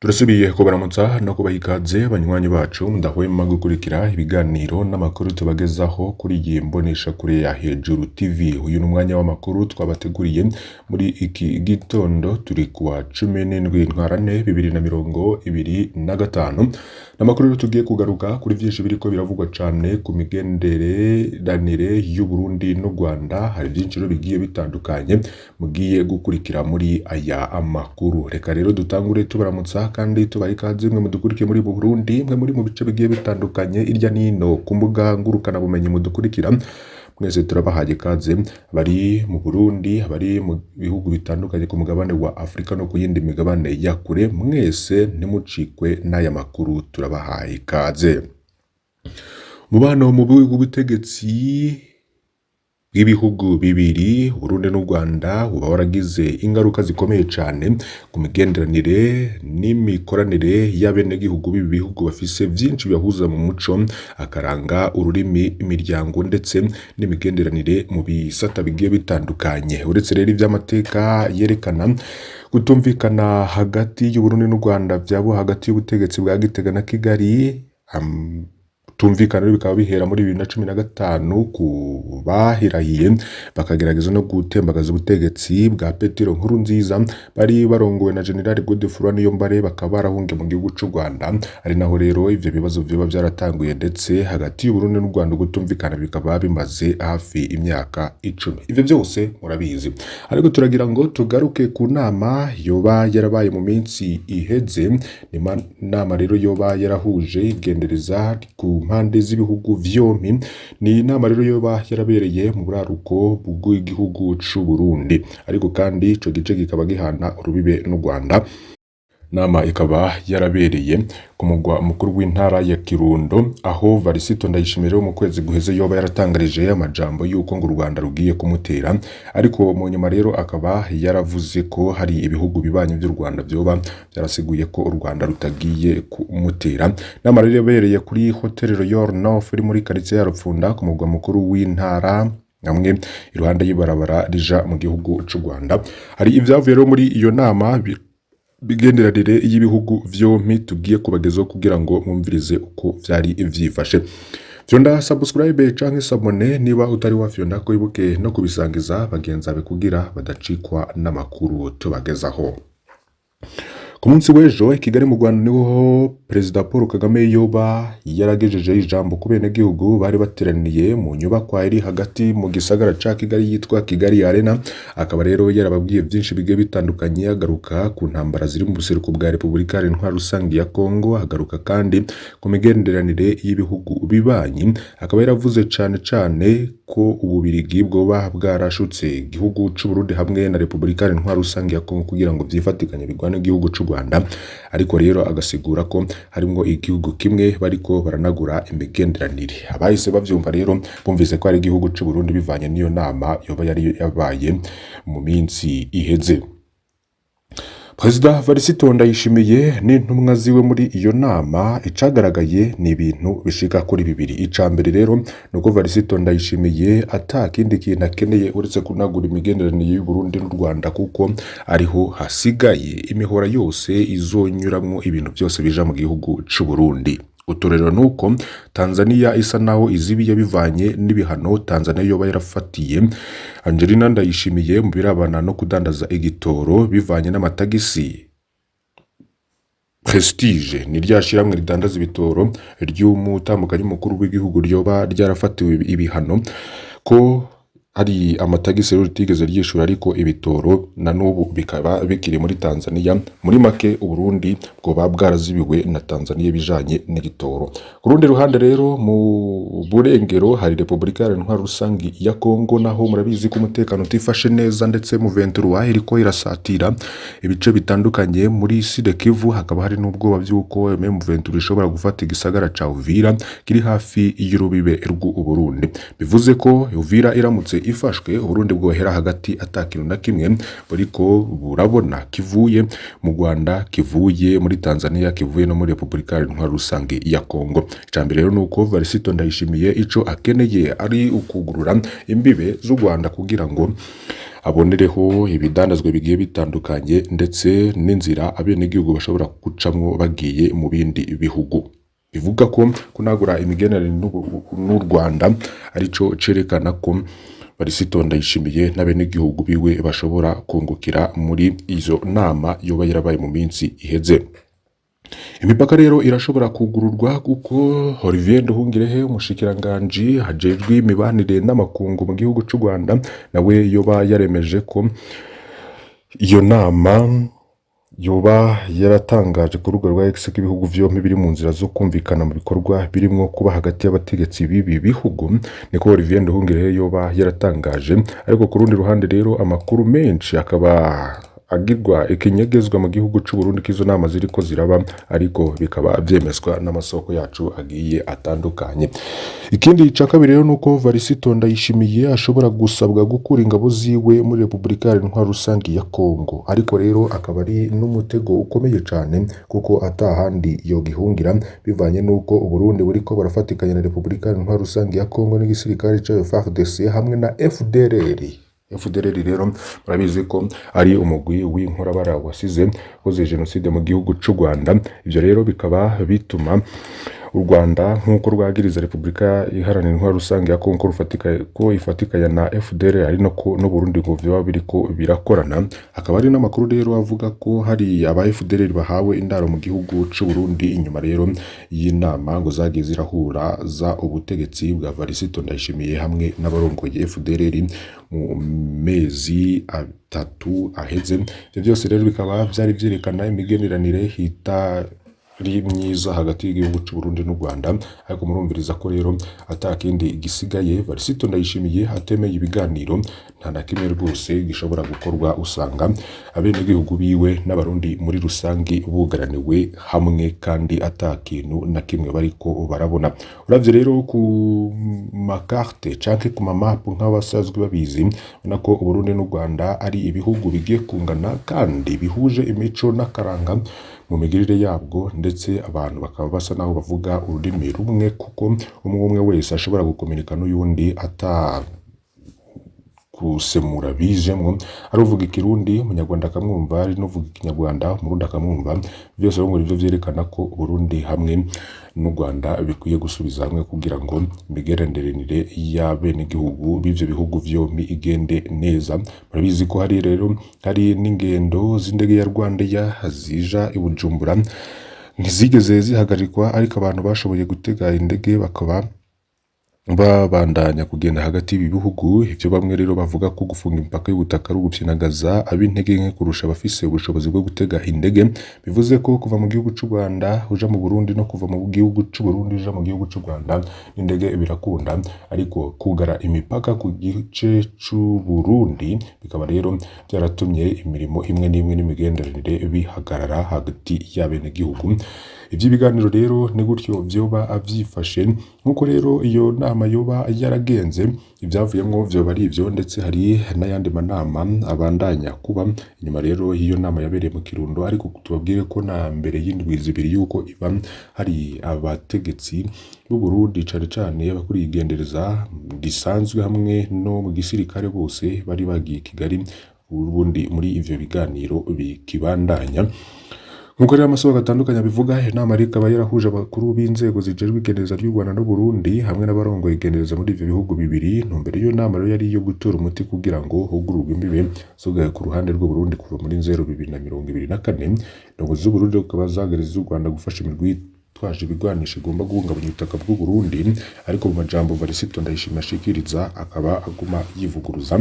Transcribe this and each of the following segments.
Turasubiye kubaramutsa no kubaha ikaze banywanyi bacu mudahwema gukurikira ibiganiro n'amakuru tubagezaho kuri iyi mboneshakure ya Hejuru TV. Uyu ni umwanya w'amakuru twabateguriye muri iki gitondo, turi kuwa 17 Ntwarante 2025. N'amakuru rero tugiye kugaruka kuri vyinshi biriko biravugwa cane ku migenderanire y'u Burundi n'u Rwanda. Hari vyinshi rero bigiye bitandukanye mugiye gukurikira muri aya amakuru. Reka rero dutangure tubaramutsa kandi tubaha ikaze mwe mudukurikiye muri Burundi, mwe muri mu bice bigiye bitandukanye irya nino ku mbuga ngurukanabumenyi mudukurikira mwese, turabahaye ikaze. Bari mu Burundi, abari mu bihugu bitandukanye ku mugabane wa Afrika no ku yindi migabane ya kure, mwese ntimucikwe n'aya makuru, turabahaye ikaze. Mubano mu w'ubutegetsi bw'ibihugu bibiri, Burundi n'u Rwanda, uba waragize ingaruka zikomeye cane ku migenderanire n'imikoranire y'abenegihugu b'ibi bihugu bafise vyinshi bibahuza mu muco, akaranga, ururimi, imiryango ndetse n'imigenderanire mu bisata bigiye bitandukanye. Uretse rero ivy'amateka yerekana kutumvikana hagati y'Uburundi n'u Rwanda vyaba hagati y'ubutegetsi bwa Gitega na Kigali, tumvikana rero bikaba bihera muri 2015 ku bahirahiye bakagerageza no gutembagaza ubutegetsi bwa Petero Nkurunziza bari barongowe na General Godefroid Niyombare, bakaba barahungiye mu gihugu c'u Rwanda, ari naho rero ivyo bibazo vyoba vyaratanguye, ndetse hagati y'Uburundi n'u Rwanda gutumvikana bikaba bimaze hafi imyaka 10. Ivyo vyose murabizi, ariko turagira ngo tugaruke ku nama yoba yarabaye mu minsi iheze. Ni nama rero yoba yarahuje igendereza ku mpande z'ibihugu vyompi. Ni inama rero yoba yarabereye mu buraruko bw'igihugu c'u Burundi, ariko kandi ico gice kikaba gihana urubibe n'u Rwanda. Nama ikaba yarabereye ku mugwa mukuru w'intara ya Kirundo, aho Varisito Ndayishimiye rero mu kwezi guheze yoba yaratangarije amajambo yuko ngo u Rwanda rugiye kumutera, ariko mu nyuma rero akaba yaravuze ko hari ibihugu bibanyi vy'u Rwanda vyoba vyarasiguye ko u Rwanda rutagiye kumutera. Nama rero yabereye kuri Hotel Royal North iri muri quartier ya Rupfunda ku mugwa mukuru w'intara, hamwe iruhande y'ibarabara rija mu gihugu c'u Rwanda. Hari ivyavuye rero muri iyo nama bigenderanire y'ibihugu vyompi tugiye kubagezaho kugira ngo mwumvirize uko vyari vyifashe. Fyonda subscribe canke s'abonner niba utari wafyonda ko, ibuke no kubisangiza bagenzi bawe kugira badacikwa n'amakuru tubagezaho. Ku munsi w'ejo i Kigali mu Rwanda niho Perezida Paul Kagame yoba yaragejeje ijambo ku benegihugu bari bateraniye mu nyubakwa iri hagati mu gisagara ca Kigali yitwa Kigali Arena. Akaba rero yarababwiye byinshi bigiye bitandukanye, agaruka ku ntambara ziri mu buseruko bwa Repubulika Iharanira Intwaro Rusange ya Kongo, agaruka kandi ku migenderanire y'ibihugu bibanyi. Akaba yaravuze cane cane ko Ububirigi bwoba bwarashutse igihugu c'u Burundi hamwe na Repubulika Iharanira Intwaro Rusange ya Kongo kugira ngo vyifatikanye bigwane igihugu c'u Rwanda, ariko rero agasigura ko harimwo igihugu kimwe bariko baranagura imigenderanire. Abahise bavyumva rero bumvise ko ari igihugu c'u Burundi, bivanye n'iyo nama yoba yari yabaye mu minsi iheze. Perezida Varisito Ndayishimiye n'intumwa ziwe muri iyo nama, icagaragaye ni ibintu bishika kuri bibiri. Ica mbere rero ni uko Varisito Ndayishimiye ata kindi kintu akeneye uretse kunagura imigenderanire y'u Burundi n'u Rwanda, kuko ariho hasigaye imihora yose izonyuramwo ibintu byose bija mu gihugu c'u Burundi. Uturero nuko Tanzania isa naho izibiye bivanye n'ibihano Tanzania yoba yarafatiye Angelina Ndayishimiye mu birabana no kudandaza igitoro, bivanye n'amatagisi Prestige, ni rya shirahamwe ridandaza ibitoro ry'umutambukanyi mukuru w'igihugu, ryoba ryarafatiwe ibihano ko hari amatagisi rero ritigeze ryishura, ariko ibitoro na n'ubu bikaba bikiri muri Tanzania. Muri make, Uburundi bwoba bwarazibiwe na Tanzania bijanye n'igitoro. Ku rundi ruhande rero, mu burengero hari Repubulika Iharanira Intwaro Rusange ya Kongo, naho murabizi ko umutekano utifashe neza, ndetse M23 iriko irasatira ibice bitandukanye muri Sud Kivu. Hakaba hari n'ubwoba by'uko M23 ishobora gufata igisagara ca Uvira kiri hafi y'urubibe rw'u Burundi. Bivuze ko Uvira iramutse ifashwe, Uburundi bwohera hagati ata kintu na kimwe buriko burabona kivuye mu Rwanda, kivuye muri Tanzania, kivuye no muri Repubulika Iharanira Intwaro Rusange ya Kongo. Icambere rero nuko Varisito Ndayishimiye ico akeneye ari ukugurura imbibe z'u Rwanda kugira ngo abonereho ibidandazwa bigiye bitandukanye ndetse n'inzira abenegihugu bashobora gucamwo bagiye mu bindi bihugu. Bivuga ko kunagura imigenderanire n'u Rwanda arico cerekana ko Varisito Ndayishimiye n'abenegihugu biwe bashobora kungukira muri izo nama yoba yarabaye mu minsi iheze. Imipaka rero irashobora kugururwa kuko Olivier Nduhungirehe, umushikiranganji ajejwe imibanire n'amakungu mu gihugu c'u Rwanda, nawe yoba yaremeje ko iyo nama yoba yaratangaje ku rubuga rwa X ko ibihugu vyompi biri mu nzira zo kumvikana mu bikorwa birimwo kuba hagati y'abategetsi b'ibi bihugu. Niko Olivier Nduhungirehe yoba yaratangaje. Ariko ku rundi ruhande rero, amakuru menshi akaba agirwa ikinyegezwa mu gihugu c'u Burundi ko izo nama ziriko ziraba, ariko bikaba vyemezwa n'amasoko yacu agiye atandukanye. Ikindi ca kabiri rero nuko Varisito Ndayishimiye ashobora gusabwa gukura ingabo ziwe muri Repubulika Iharanira Intwaro Rusangi ya Kongo, ariko rero akaba ari n'umutego ukomeye cane kuko atahandi yogihungira, bivanye n'uko Uburundi buriko burafatikanya na Repubulika Iharanira Intwaro Rusangi ya Kongo n'igisirikare cayo FARDC hamwe na FDLR. FDLR rero murabizi ko ari umugwi w'inkorabara wasize ukoze jenoside mu gihugu c'u Rwanda. Ivyo rero bikaba bituma u Rwanda, nk'uko rwagiriza Repubulika Iharanira Intwaro Rusange ya Kongo rufatika ko ifatikanya na FDLR, ari no ko n'u Burundi ngo vyoba biriko birakorana. Hakaba hari n'amakuru rero avuga ko hari aba FDLR bahawe indaro mu gihugu c'u Burundi inyuma rero y'inama ngo zagiye zirahura za ubutegetsi bwa Varisito Ndayishimiye hamwe n'abarongoye FDLR mu mezi 3 aheze. Ivyo vyose rero bikaba vyari vyerekana imigenderanire itari myiza hagati y'igihugu c'u Burundi n'u Rwanda. Ariko murumviriza ko rero ata kindi gisigaye, Varisito Ndayishimiye atemeye ibiganiro, nta na kimwe rwose gishobora gukorwa. Usanga abenegihugu biwe n'Abarundi muri rusangi bugaraniwe hamwe kandi ata kintu na kimwe bariko barabona. Uravye rero ku makarte canke ku mamapu, nk'abasanzwe babizi, ubona ko Uburundi n'u Rwanda ari ibihugu bigiye kungana kandi bihuje imico n'akaranga mu migirire yabwo, ndetse abantu bakaba basa naho bavuga ururimi rumwe, kuko umwe umwe wese ashobora gukominika n'uyundi ata kusemura bijemwo. Ari uvuga Ikirundi, Umunyarwanda akamwumva, ari n'uvuga Ikinyarwanda, Umurundi akamwumva. Byose rero ngo nivyo vyerekana ko Uburundi hamwe n'u Rwanda bikwiye gusubiza hamwe kugira ngo imigenderanire y'abenegihugu b'ivyo bihugu vyompi igende neza. Murabizi ko hari rero hari n'ingendo z'indege ya Rwandair zija i Bujumbura, ntizigeze zihagarikwa, ariko abantu bashoboye gutega indege bakaba babandanya kugenda hagati y'ibi bihugu. Ivyo bamwe rero bavuga ko gufunga imipaka y'ubutaka ari ugupyinagaza ab'intege nke kurusha abafise ubushobozi bwo gutega indege. Bivuze ko kuva mu gihugu c'u Rwanda uja mu Burundi no kuva mu gihugu c'u Burundi uja mu gihugu c'u Rwanda n'indege birakunda, ariko kugara imipaka ku gice c'u Burundi bikaba rero vyaratumye imirimo imwe n'imwe n'imigenderanire bihagarara hagati y'abenegihugu. Ivy'ibiganiro rero ni gutyo vyoba vyifashe. Nk'uko rero iyo nama yoba yaragenze, ivyavuyemwo vyoba ari ivyo, ndetse hari n'ayandi manama abandanya kuba inyuma rero y'iyo nama yabereye mu Kirundo. Ariko tubabwire ko na mbere y'indwi 2 yuko iba, hari abategetsi b'u Burundi, cane cane abakuriye igendereza risanzwe hamwe no mu gisirikare, bose bari bagiye i Kigali ubundi muri ivyo biganiro bikibandanya. Nk'uko rero amasoko atandukanye abivuga, inama rero ikaba yarahuje abakuru b'inzego zijejwe igendereza ry'u Rwanda n'u Burundi hamwe n'abarongoye igendereza muri ivyo bihugu bibiri. Intumbero y'iyo nama rero yari iyo gutora umuti kugira ngo hugururwe imbibe zugaye ku ruhande rw'u Burundi kuva muri Nzero 2024. Indongozi z'u Burundi zikaba zagiriza u Rwanda gufasha imirwi yitwaje ibigwanisho igomba guhungabanya ubutaka bw'u Burundi, ariko mu majambo Varisito Ndayishimiye ashikiriza akaba aguma yivuguruza.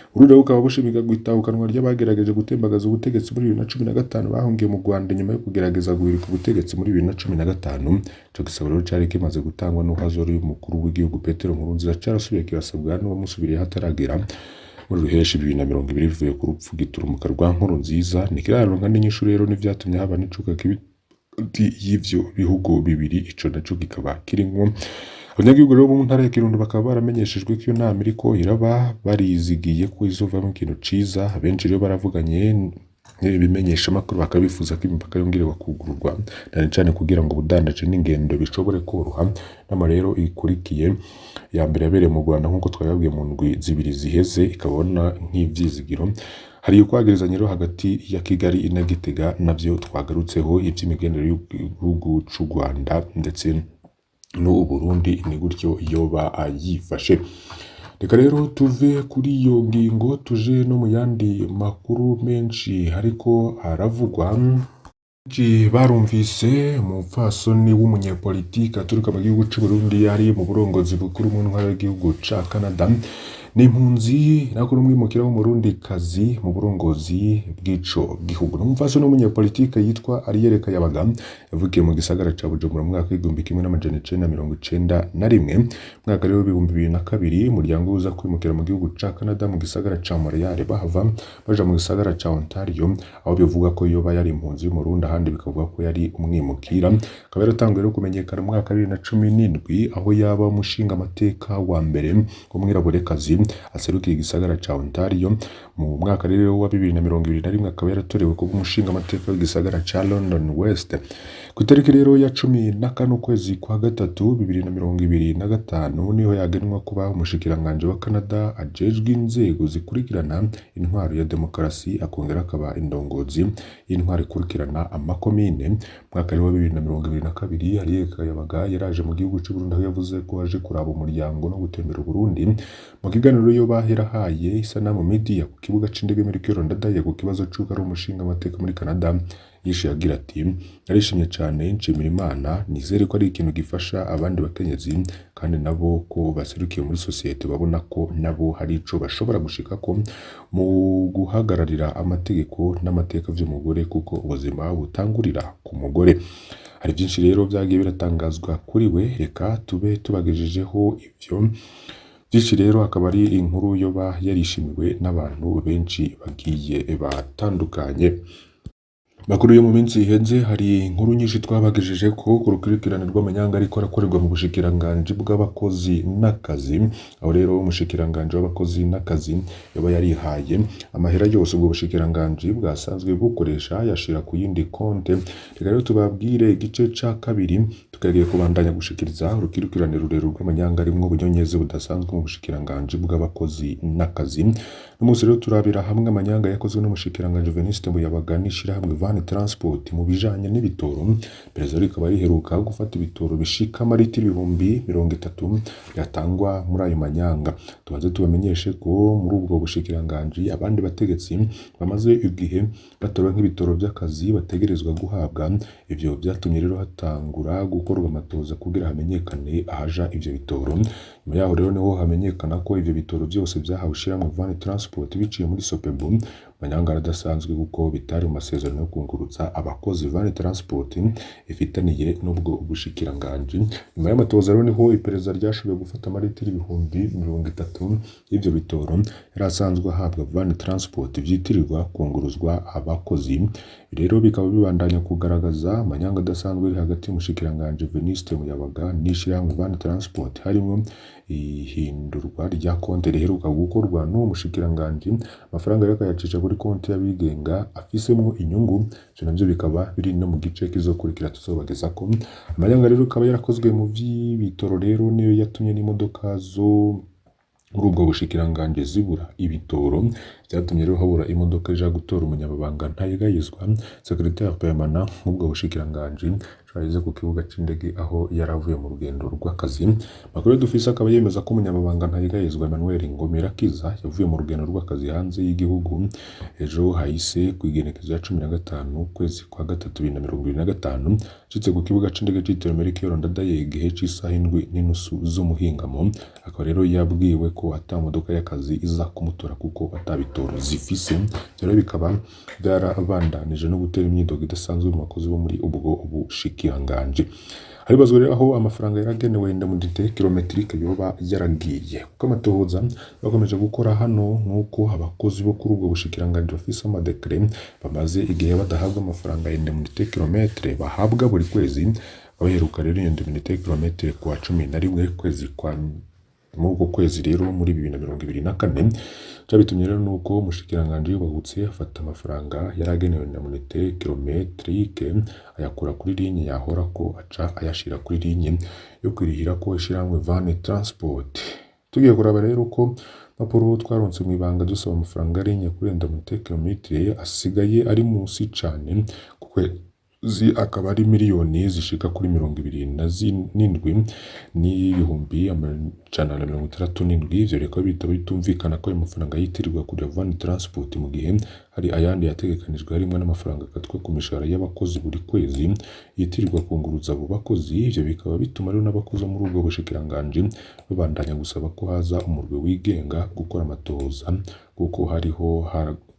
Uburundi bukaba bushimiga guitahukanwa ry'abagerageje gutembagaza ubutegetsi muri 2015 bahungiye mu Rwanda nyuma yo kugerageza guhirika ubutegetsi muri 2015. Ico gisabo rero cari kimaze gutangwa n'uwahazori umukuru w'igihugu Petero Nkurunziza, carasubiye kirasabwa n'uwamusubiriye hataragera muri Ruheshi 2020, bivuye ku rupfu giturumuka rwa Nkurunziza. Ntikiraronka n'inyishu rero, n'ivyatumye haba n'icuka kibi hagati y'ivyo bihugu bibiri, ico naco kikaba kirimwo. Abanyagihugu rero bo mu ntara ya Kirundo bakaba baramenyeshejwe ko iyo nama iriko iraba, barizigiye ko izovamwo ikintu ciza. Benshi rero baravuganye Ibimenyeshamakuru bakaba bifuza ko imipaka yongerwa kugururwa, cane cane kugira ngo ubudandaji n'ingendo bishobore koroha. Inama rero ikurikiye ya mbere yabereye mu Rwanda, nk'uko twabibabwiye mu ndwi 2 ziheze, ikabona nk'ivyizigiro. Hari ukwagirizanya rero hagati ya Kigali na Gitega, navyo twagarutseho, ivy'imigenderanire y'igihugu c'u Rwanda ndetse n'u Burundi ni gutyo yoba yifashe. Reka rero tuve kuri iyo ngingo tuje no mu yandi makuru menshi ariko aravugwa. Benshi barumvise umupfasoni w'umunyepolitike aturuka mu gihugu c'u Burundi, yari mu burongozi bukuru mu ntwaro y'igihugu ca Canada, ni impunzi nako n'umwimukira w'umurundikazi mu burongozi bw'ico gihugu. Ni umupfasoni w'umunyepolitike yitwa Ariel Kayabaga, yavukiye mu gisagara ca Bujumbura mu mwaka w'1991. Mu mwaka rero w'2002 umuryango uza kwimukira mu gihugu ca Canada mu gisagara ca Montreal, bahava baja mu gisagara ca Ontario, aho bivugwa ko yoba yari impunzi y'Umurundi, ahandi bikavuga ko yari umwimukira. Akaba yaratanguye rero kumenyekana mu mwaka wa 2017, aho yaba umushinga amateka wa mbere w'umwiraburekazi aserukiye igisagara ca Ontario. Mu mwaka rero wa 2021 akaba yaratorewe kuba umushinga amateka w'igisagara ca London West. Ku itariki rero ya 14 ukwezi kwa gatatu 2025 niho yagenwa kuba umushikiranganje wa Canada ajejwe inzego zikurikirana intwaro ya demokarasi, akongera akaba indongozi y'intwaro ikurikirana amakomine. Mu mwaka rero wa 2022 Ariel Kayabaga yaraje mu gihugu c'u Burundi, aho yavuze ko aje kuraba umuryango no gutembera Uburundi. Mu kiganiro yoba yarahaye Isanamu Media ku kibuga c'indege Melchior Ndadaye ku kibazo c'uko ari umushinga amateka muri Canada, yishuye agira ati: "Narishimye cane, nshimira Imana, nizere ko ari ikintu gifasha abandi bakenyezi kandi nabo ko baserukiye muri sosiyete, babona ko nabo hari ico bashobora gushikako mu guhagararira amategeko n'amateka vy'umugore, kuko ubuzima butangurira ku mugore." Hari vyinshi rero vyagiye biratangazwa kuri we, reka tube tubagejejeho ivyo vyinshi. Rero akaba ari inkuru yoba yarishimiwe n'abantu benshi bagiye batandukanye. Makuru yo mu minsi iheze, hari inkuru nyinshi twabagejeje ko ku rukurikirane rw'amanyanga ariko arakorerwa mu bushikiranganji bw'abakozi n'akazi, aho rero umushikiranganji w'abakozi n'akazi yoba yarihaye amahera yose ubwo bushikiranganji bwasanzwe bukoresha, yashira ku yindi konte. Reka rero tubabwire igice ca kabiri, tukagiye kubandanya gushikiriza urukurikirane rurerure rw'amanyanga arimwo ubunyonyezi budasanzwe mu bushikiranganji bw'abakozi n'akazi. N'umunsi rero turabira hamwe amanyanga yakozwe n'umushikiranganji Venuste Muyabaga n'ishirahamwe Van Transport mu bijanye n'ibitoro. Perezida rikaba riheruka gufata ibitoro bishika amaritiro 30,000 yatangwa muri ayo manyanga. Tubanze tubamenyeshe ko muri ubwo bushikiranganji abandi bategetsi bamaze igihe batora nk'ibitoro by'akazi bategerezwa guhabwa. Ivyo vyatumye rero hatangura gukorwa amatoza kugira hamenyekane ahaja ivyo bitoro. Nyuma yaho rero niho hamenyekana ko ivyo bitoro byose vyahawe ishirahamwe Van Transport biciye muri Sopebu, manyanga adasanzwe kuko bitari mu masezerano yo kungurutsa abakozi Van Transport ifitaniye n'ubwo bushikiranganji. Nyuma y'amatoza rero niho iperereza ryashoboye gufata amaritiro 30,000 y'ivyo bitoro yari asanzwe ahabwa Van Transport vyitirirwa kunguruzwa abakozi. Rero bikaba bibandanya kugaragaza amanyanga adasanzwe ari hagati y'umushikiranganji Venuste Muyabaga n'ishirahamwe Van Transport, harimwo ihindurwa rya konte riheruka gukorwa n'uwo mushikiranganji, amafaranga rero akayacisha kuri konti y'abigenga afisemwo inyungu. Ivyo navyo bikaba biri no mu gice kizokurikira tuzobagezako. Amanyanga rero akaba yarakozwe mu vy'ibitoro rero niyo yatumye n'imodoka zo muri ubwo bushikiranganji zibura ibitoro. Vyatumye rero habura imodoka ija gutora umunyamabanga ntayegayezwa, secrétaire permanent w'ubwo bushikiranganji, ageze ku kibuga c'indege aho yaravuye mu rugendo rw'akazi. Makuru dufise akaba yemeza ko umunyamabanga ntayegayezwa Emmanuel Ngomirakiza yavuye mu rugendo rw'akazi hanze y'igihugu ejo hahise kw'igenekerezo rya 15 ukwezi kwa gatatu 2025, ashitse ku kibuga c'indege citiriwe Melchior Ndadaye igihe c'isaha 7:30 z'umuhingamo. Akaba rero yabwiwe ko ata modoka y'akazi iza kumutora kuko ata bitoro zifise. Rero bikaba byarabandanije no gutera imyidogo idasanzwe mu bakozi bo muri ubwo bushikiranganji. Haribazwa rero aho amafaranga yaragenewe indemnité kilométrique yoba yaragiye, kuko amatohoza bakomeje gukora hano nuko abakozi bo kuri ubwo bushikiranganji bafise amadekre bamaze igihe badahabwa amafaranga ya indemnité kilomètre bahabwa buri kwezi. Baheruka rero iyo indemnité kilomètre kuwa 11 kwezi kwa Muri uko kwezi rero muri 2024, cabitumye rero nuko umushikiranganji yubahutse afata amafaranga yaragenewe indemnité kilométrique, ayakura kuri ligne yahorako, aca ayashira kuri ligne yo kwirihirako ishirahamwe Van Transport. Tugiye kuraba rero ko impapuro twaronse mw'ibanga dusaba amafaranga ya ligne kuri indemnité kilométrique asigaye ari musi cane ku kwezi, akaba ari miliyoni zishika kuri 27,167. Ivyo bikaba bitaba bitumvikana ko ayo mafaranga yitirirwa kuri Van Transport mu gihe hari ayandi yategekanijwe, harimwo n'amafaranga akatwa ku mishahara y'abakozi buri kwezi yitirirwa kunguruza abo bakozi. Ivyo bikaba bituma rero n'abakozi bo muri ubwo bushikiranganji babandanya gusaba ko haza umurwi wigenga gukora amatohoza,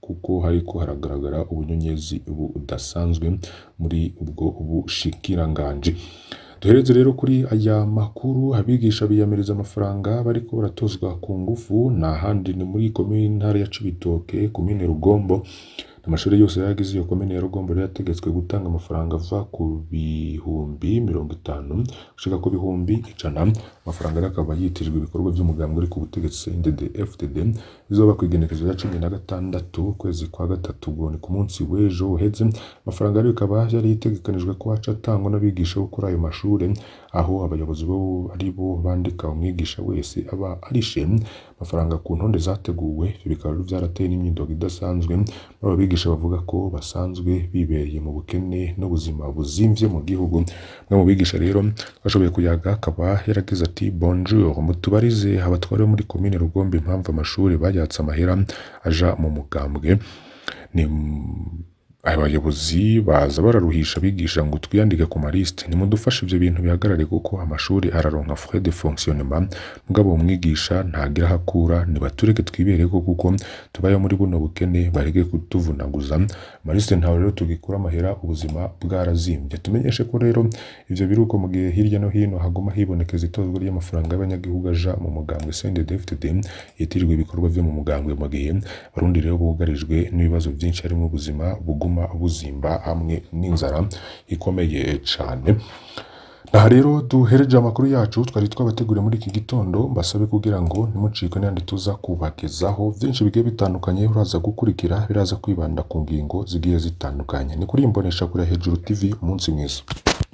kuko hariko haragaragara ubunyonyezi budasanzwe muri ubwo bushikiranganji. Duhereze rero kuri aya makuru: abigisha biyamiriza amafaranga bariko baratozwa ku ngufu. Nta handi, ni muri komine intara ya Cibitoke, komine Rugombo. Amashuri yose yaragize iyo komine ya Rugombo rero yategetswe gutanga amafaranga ava ku 50,000 gushika ku 100,000. Amafaranga rero akaba yitirijwe ibikorwa vy'umugambwe uri ku butegetsi CNDD FDD, bizoba kw'igenekerezo rya 16 ukwezi kwa gatatu, ubwo ni ku munsi w'ejo uheze. Amafaranga rero bikaba yari itegekanijwe ko aca atangwa n'abigisha bo kuri ayo mashure, aho abayobozi bo ari bo bandika umwigisha wese aba arishe amafaranga ku ntonde zateguwe. Ivyo bikaba rero vyarateye n'imyidogo idasanzwe muri abo bigisha, bavuga ko basanzwe bibereye mu bukene n'ubuzima buzimvye mu gihugu. Umwe mu bigisha rero twashoboye kuyaga akaba yaragize ati: "Bonjour, mutubarize abatware bo muri komine Rugombo impamvu amashuri bayatse amahera aja mu mugambwe. Ni abayobozi baza bararuhisha abigisha ngo twiyandike ku malisite. Nimudufashe ivyo bintu bihagarare, kuko amashuri araronka frais de fonctionnement, mugabo umwigisha ntagira aho akura. Nibatureke twibereko kuko tubayeho muri buno bukene, bareke kutuvunaguza amalisite. Ntawe rero tugikura amahera, ubuzima bwarazimvye." Tumenyeshe ko rero ivyo biruko mu gihe hirya no hino haguma hibonekeza itozwa ry'amafaranga y'abanyagihugu aja mu mugambwe CNDD-FDD, yitirirwa ibikorwa vyo mu mugambwe, mu gihe Abarundi rero bugarijwe n'ibibazo vyinshi, harimwo ubuzima buguma buzimba hamwe n'inzara ikomeye cane. Aha rero duhereje amakuru yacu twari twabateguriye muri iki gitondo. Mbasabe kugira ngo ntimucikwe n'ayandi tuza kubagezaho vyinshi bigiye bitandukanye, uraza gukurikira biraza kwibanda ku ngingo zigiye zitandukanye. Ni kuri Imbonesha Kure Hejuru TV. Umunsi mwiza.